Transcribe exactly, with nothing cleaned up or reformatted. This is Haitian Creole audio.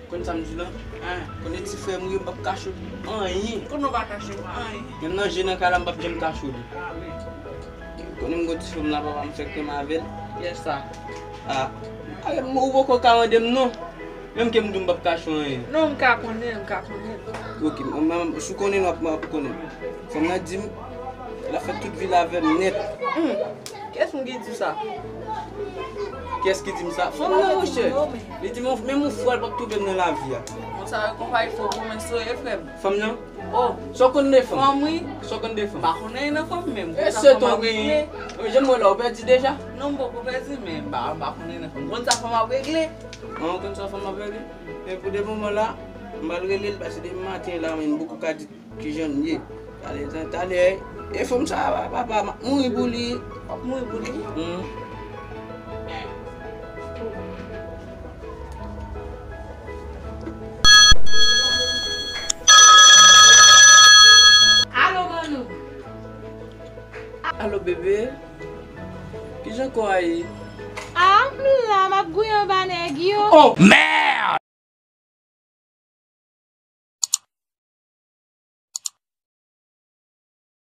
Konn sa m di w lan? An. Konnen ti frè m wi, m p ap kache w anyen. Konnen w pa kache m anyen. Menm nan je nan kay la, m p ap janm kache w li. Ah, wi. Konnen m gon ti fanm la, papa m fèk renmen avè l. Kiyès sa? Ah, ah, ou poko ka mande m non. Menm ke m di w m p ap kache w anyen. Non, m ka konnen, m ka konnen. Ok, m, m, si w konnen, w ap, w ap konnen. Fanm nan di m, l ap fè tout vi l avè m nèt. Hmm. Kiyès moun ki di sa? Kiyès ki di m sa? Fanm nan, monchè. Li di m, menm yon frè l p ap twouve m nan lavi a. Bon, sa yo konpayi fo pwomès yo ye, frè m. Fanm nan? Oh. Sa w konn de fanm? Fanm, wi. Sa w konn de fanm? M pa konn anyen nan fanm menm. E se ton gen. Janm wè la, ou pèdi deja? Non, m poko pèdi, men m pa, m pa konn anyen nan fanm. M konn sa fanm ap regle. An, ou konn sa fanm ap regle? Men pou de moman la, m pral rele l, paske depi maten la, men m poko ka di kijan l ye. Talè, ta-, talè, e fanm sa a, papa, m ap mouri pou li. W ap mouri pou li? Hmm. Alo, Manou. Alo, bebe. Kijan kò a ye? Ah, m la, m ap gouye anba nèg yo. Oh, man!